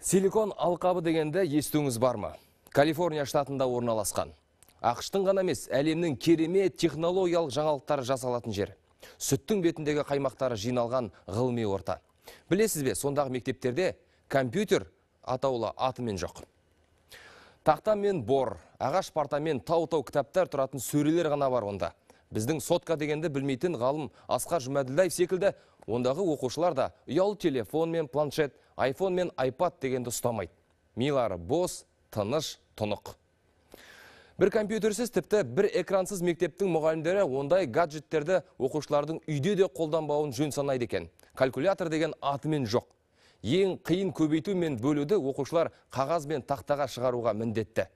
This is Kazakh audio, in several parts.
Силикон алқабы дегенді естуіңіз бар ма? Калифорния штатында орналасқан. АҚШ-тың ғана емес, әлемнің керемет технологиялық жаңалықтары жасалатын жер. Сүттің бетіндегі қаймақтары жиналған ғылыми орта. Білесіз бе, сондағы мектептерде компьютер атаулы атымен жоқ. Тақта мен бор, ағаш парта мен тау-тау кітаптар тұратын сөрелер ғана бар онда. Біздің сотка дегенді білмейтін ғалым Асқар Жұмәділдаев секілді ондағы оқушылар да ұялы телефон мен планшет, айфон мен айпад дегенді ұстамайды. Милары бос, тыныш, тұнық. Бір компьютерсіз, тіпті бір экрансыз мектептің мұғалімдері ондай гаджеттерді оқушылардың үйде де қолданбауын жөн санайды екен. Калькулятор деген атымен жоқ. Ең қиын көбейту мен бөлуді оқушылар қағаз бен тақтаға шығаруға міндетті.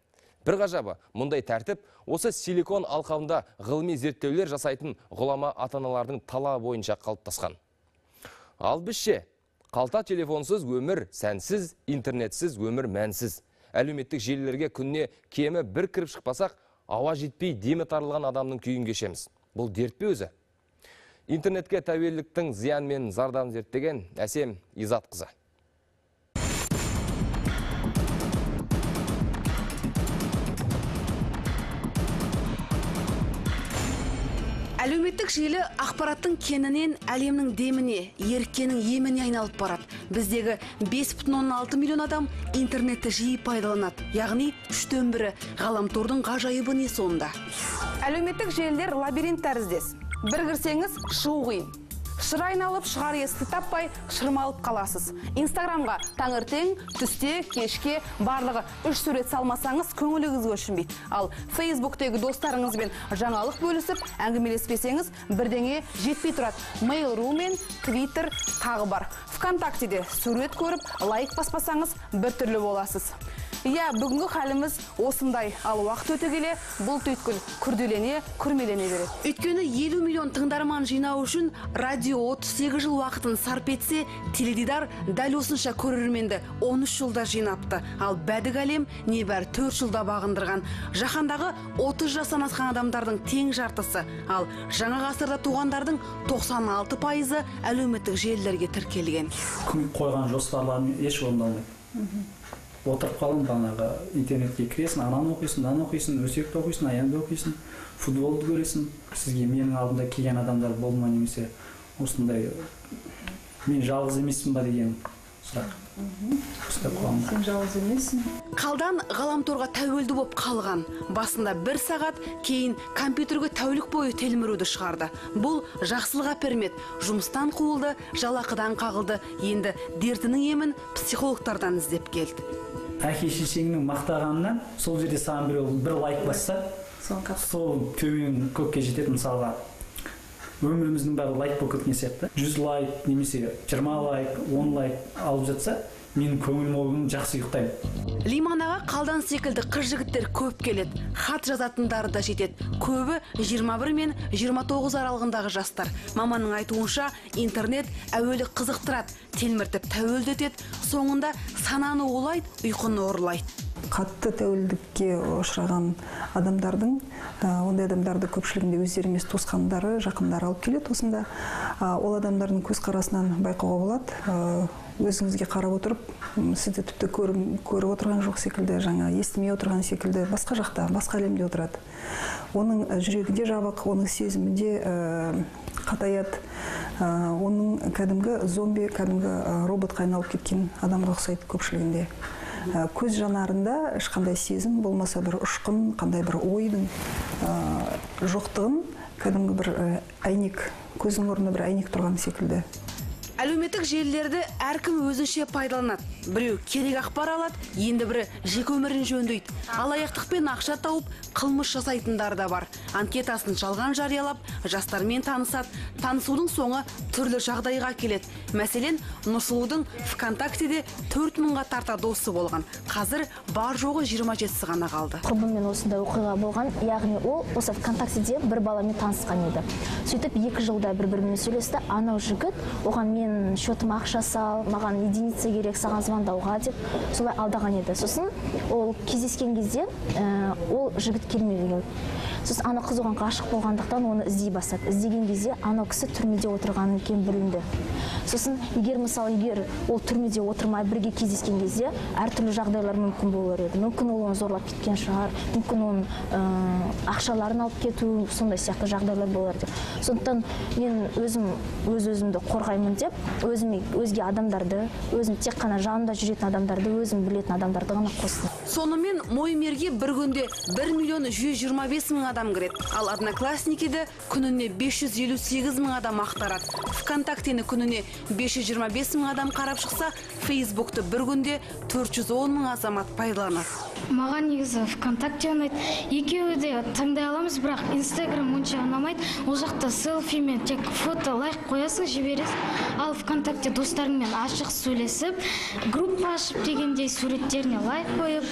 Бір ғажабы, мұндай тәртіп осы силикон алқабында ғылыми зерттеулер жасайтын ғұлама ата-аналардың талабы бойынша қалыптасқан. Ал бізше, қалта телефонсыз өмір сәнсіз, интернетсіз өмір мәнсіз. Әлеуметтік желілерге күніне кемі бір кіріп шықпасақ, ауа жетпей демі тарылған адамның күйін кешеміз. Бұл дерт пе өзі? Интернетке тәуелділіктің зиян мен зардабын зерттеген Әсем Изатқызы. Әлеуметтік желі ақпараттың кенінен әлемнің деміне, еріккенің еміне айналып барады. Біздегі 5,6 миллион адам интернетті жиі пайдаланады. Яғни 1/3 ғаламтордың ғажайыбы не сонда? Әлеуметтік желілер лабиринт тәріздес. Бір кірсеңіз, шығу қиын. Шыр айналып, шығар есікті таппай, шырмалып қаласыз. Инстаграмға таңертең, түсте, кешке барлығы 3 сурет салмасаңыз көңіліңіз өшінбейді. Ал Фейсбуктегі достарыңызбен жаңалық бөлісіп, әңгімелеспесеңіз бірдеңе жетпей тұрады. Mail.ru мен Twitter тағы бар. Вконтактеде сурет көріп, лайк баспасаңыз біртүрлі боласыз. Иә, бүгінгі халіміз осындай. Ал уақыт өте келе бұл түйткіл күрделене, күрмелене береді. Өйткені 50 миллион тыңдарман жинау үшін радио 38 жыл уақытын сарп етсе, теледидар дәл осынша көрерменді 13 жылда жинапты. Ал бәдік әлем небәрі 4 жылда бағындырған. Жаһандағы 30 жастан асқан адамдардың тең жартысы, ал жаңа ғасырда туғандардың 96% әлеуметтік желілерге тіркелген. Күн қойған жоспарларым еш орындалмайды. Отырып қалам, бағанағы интернетке кіресің, ананы оқисың, мынаны оқисың, өсекті оқисың, аянды оқисың, футболды көресің. Сізге менің алдымда келген адамдар болды ма, немесе осындай мен жалғыз емеспін ба деген сұрақ. Сен жалғыз емессің. Қалдан ғаламторға тәуелді боп қалған. Басында бір сағат, кейін компьютерге тәулік бойы телміруді шығарды. Бұл жақсылық әпермеді. Жұмыстан қуылды, жалақыдан қағылды. Енді дертінің емін психологтардан іздеп келді. Әке шешеңнің мақтағанынан сол жерде саған біреу бір лайк басса, сол төмен көкке жетеді. Мысалға, өміріміздің бәрі лайк болып кеткен сияқты. 100 лайк немесе 20 лайк, 10 лайк алып жатса, менің көңілім ол күні жақсы ұйықтаймын. Лиман аға Қалдан секілді қыз жігіттер көп келеді. Хат жазатындары да жетеді. Көбі 21 мен 29 аралығындағы жастар. Маманның айтуынша, интернет әуелі қызықтырады, телміртіп тәуелдетеді, соңында сананы улайды, ұйқыны ұрлайды. Қатты тәуелдікке ұшыраған адамдардың, ондай адамдарды көпшілігінде өздері емес туысқандары, жақындары алып келеді осында. Ол адамдардың көзқарасынан байқауға болады. Өзіңізге қарап отырып, сізді тіпті көріп отырған жоқ секілді, жаңа естімей отырған секілді, басқа жақта, басқа әлемде отырады. Оның жүрегі де жабық, оның сезімі де қатаяды. Оның кәдімгі зомби, кәдімгі роботқа айналып кеткен адамға ұқсайды көпшілігінде. Көз жанарында ешқандай сезім болмаса бір ұшқын, қандай бір ойдың жоқтығын, кәдімгі бір әйнек, көздің орнында бір әйнек тұрған секілді. Әлеуметтік желілерді әркім өзінше пайдаланады. Біреу керек ақпар алады, енді бірі жеке өмірін жөндейді. Алаяқтықпен ақша тауып, қылмыс жасайтындар да бар. Анкетасын жалған жариялап, жастармен танысады. Танысудың соңы түрлі жағдайға келеді. Мәселен, Нұрсұлудың ВКонтактеде 4000-ға тарта досы болған. Қазір бар жоғы 27-сі ғана қалды. Құрбыммен осындай оқиға болған, яғни ол осы ВКонтактеде бір баламен танысқан еді. Сөйтіп 2 жылда бір-бірімен сөйлесті. Анау жігіт оған мен счетыма ақша сал, маған единица керек, саған звондауға деп солай алдаған еді. Сосын ол кездескен кезде ол жігіт келмеді. Сосын ана қыз оған ғашық болғандықтан оны іздей бастады. Іздеген кезде анау кісі түрмеде отырғаны екен білінді. Сосын егер мысалы егер ол түрмеде отырмай бірге кездескен кезде әртүрлі жағдайлар мүмкін болар еді. Мүмкін ол оны зорлап кеткен шығар, мүмкін оның ақшаларын алып кету, сондай сияқты жағдайлар болар деп. Сондықтан мен өзім өз-өзімді қорғаймын деп, өзіме өзге адамдарды, өзім тек қана жанымда жүретін адамдарды, өзім білетін адамдарды ғана қостым. Сонымен Моймерге бір күнде 1 125 000 адам кіреді. Ал Одноклассникиді күніне 558 мың адам ақтарады. ВКонтактені күніне 525 мың адам қарап шықса, Фейсбукты бір күнде 410 мың азамат пайдаланады. Маған негізі ВКонтакте ұнайды. Екеуі де таңдай аламыз, бірақ Инстаграм онша ұнамайды. Ол жақта селфимен тек фото лайк қоясың, жібересің. Ал ВКонтакте достарыңмен ашық сөйлесіп, группа ашып дегендей суреттеріне лайк қойып,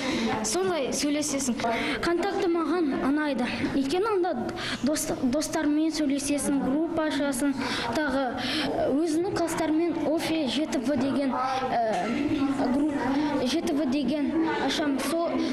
сондай сөйлесесің. ВКонтакте маған ұнайды. Өйткені анда достармен сөйлесесің, группа ашасың, тағы өзінің класстарымен офи 7В деген групп 7В деген ашамыз.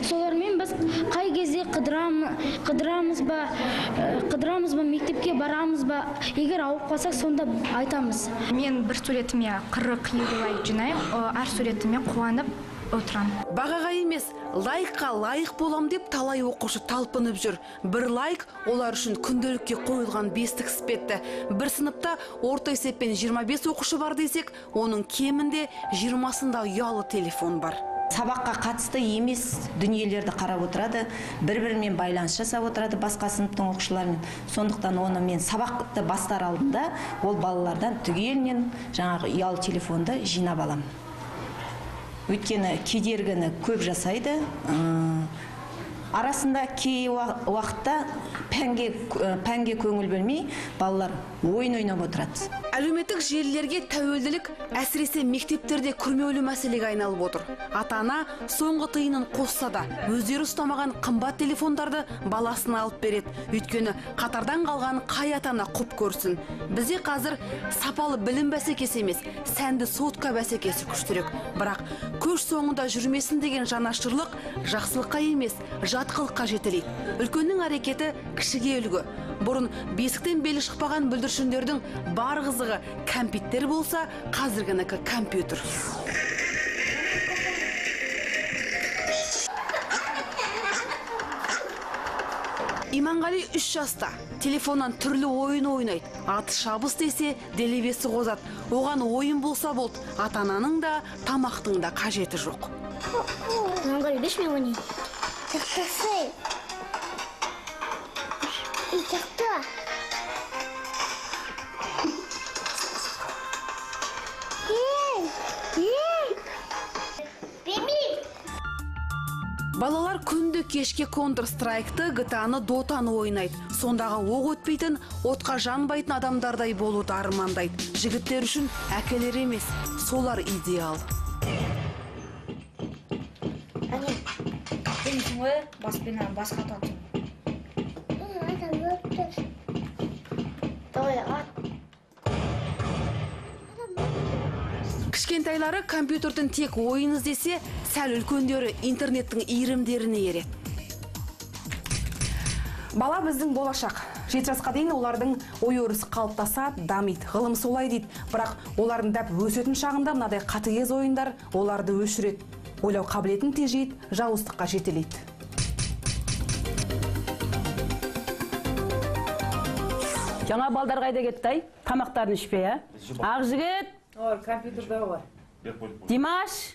Солармен біз қай кезде қыдырамыз ба, мектепке барамыз ба, егер ауырып қалсақ, сонда айтамыз. Мен бір суретіме 40-50 лайк жинаймын, әр суретіме қуанып отырамын. Бағаға емес, лайкқа лайық болам деп талай оқушы талпынып жүр. Бір лайк олар үшін күнделікке қойылған бестік іспетті. Бір сыныпта орта есеппен 25 оқушы бар десек, оның кемінде 20-сында ұялы телефон бар. Сабаққа қатысты емес дүниелерді қарап отырады, бір-бірімен байланыс жасап отырады басқа сыныптың оқушыларымен. Сондықтан оны мен сабақты бастар алдында ол балалардан түгелінен жаңағы ұялы телефонды жинап аламын. Өйткені кедергіні көп жасайды. Арасында кей уақытта пәнге көңіл бөлмей балалар ойын ойнап отырады. Әлеуметтік желілерге тәуелділік әсіресе мектептерде күрмеулі мәселеге айналып отыр. Ата-ана соңғы тиынын қосса да өздері ұстамаған қымбат телефондарды баласына алып береді. Өйткені қатардан қалған қай ата-ана құп көрсін. Бізде қазір сапалы білім бәсекесі емес, сәнді сотка бәсекесі күштірек. Бірақ көш соңында жүрмесін деген жанашырлық жақсылыққа емес, жатқылыққа жетелейді. Үлкеннің әрекеті кішіге үлгі. Бұрын бесіктен белі шықпаған бүлдіршіндердің бар қызығы кәмпиттер болса, қазіргінікі компьютер. Иманғали 3 жаста. Телефоннан түрлі ойын ойнайды. Аты шабыс десе, делебесі қозады. Оған ойын болса болды, ата-ананың да, тамақтың да қажеті жоқ. Иманғали, беш мен ойнайын. Балалар күнді кешке Counter-Strike'ты, GTA-ны, Dota-ны ойнайды. Сондағы оқ өтпейтін, отқа жанбайтын адамдардай болуды армандайды. Жігіттер үшін әкелер емес, солар идеал. Әне, сенсің ғой, баспен басқа ататын. Давай, ат. Кішкентайлары компьютерден тек ойын іздесе, сәл үлкендері интернеттің иірімдеріне ереді. Бала біздің болашақ. 7 жасқа дейін олардың ой-өрісі қалыптасады, дамиды. Ғылым солай дейді. Бірақ олардың дәп өсетін шағында мынадай қатыгез ойындар оларды өшіреді. Ойлау қабілетін тежейді, жауыздыққа жетелейді. Жаңа балдар қайда кетті ай? Тамақтарын ішпей, а? Ақжігіт! Компьютерде бар. Димаш!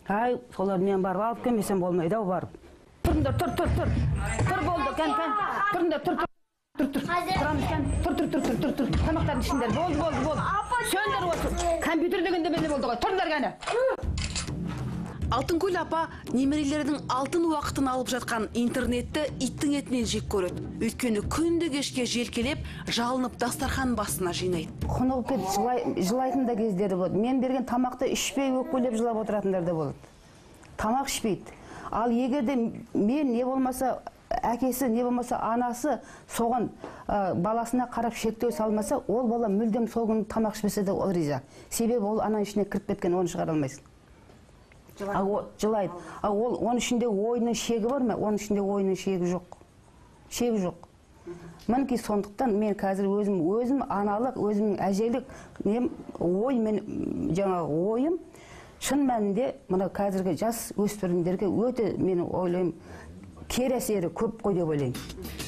Ай, солар мен барып алып келмесем болмайды ау барып. Тұрыңдар, тұр, тұр, тұр. Тұр болды, кән, кән. Тұрыңдар, тұр, тұр. Тұр, тұр. Тұрамыз, кән. Тұр, тұр, тұр, тұр, тұр, тұр. Тамақтарын ішіңдер. Болды, болды, болды. Сөндөр осы. Компьютер дегенде менде болды ғой. Тұрыңдар кәні. Алтынкүл апа немерелердің алтын уақытын алып жатқан интернетті иттің етінен жек көреді. Өйткені күнді кешке желкелеп, жалынып дастархан басына жинайды. Құнығып кетіп жылайтын да кездері болады. Мен берген тамақты ішпей өкпелеп жылап отыратындар да болады. Тамақ ішпейді. Ал егер де мен не болмаса әкесі, не болмаса анасы соған баласына қарап шектеу салмаса, ол бала мүлдем сол күні тамақ ішпесе де ол риза. Себебі ол ананың ішіне кіріп кеткен, оны шығара алмайсың. Жылайды. Ал ол оның ішінде ойының шегі бар ма? Оның ішінде ойының шегі жоқ. Шегі жоқ. Мінекей, сондықтан мен қазір өзім аналық, өзімнің әжелік нем ой, мен жаңағы ойым шын мәнінде мына қазіргі жас өспірімдерге өте, мен ойлаймын, кері әсері көп қой деп ойлаймын.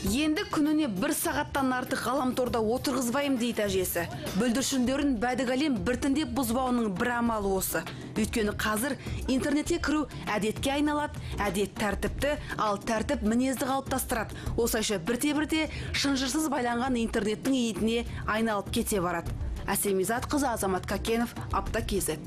Енді күніне бір сағаттан артық ғаламторда отырғызбаймын дейді әжесі. Бүлдіршіндерін бәдік әлем біртіндеп бұзбауының бір амалы осы. Өйткені қазір интернетке кіру әдетке айналады, әдет тәртіпті, ал тәртіп мінезді қалыптастырады. Осылайша бірте-бірте шынжырсыз байланған интернеттің иетіне айналып кете барады. Әсем Изатқызы, Азамат Кәкенов, Апта KZ.